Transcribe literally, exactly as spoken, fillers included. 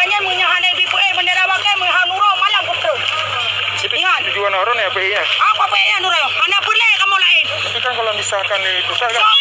Nyan meunyoe hana jipeuék bendera bakée, meuhana nurot malam kutrön. Itu tujuan orang ya, Pak, ya? Apa Pak, ya, nurot? Hana peureulée kamoe laén. Itu kan kalau disahkan dari pusat, kan? So,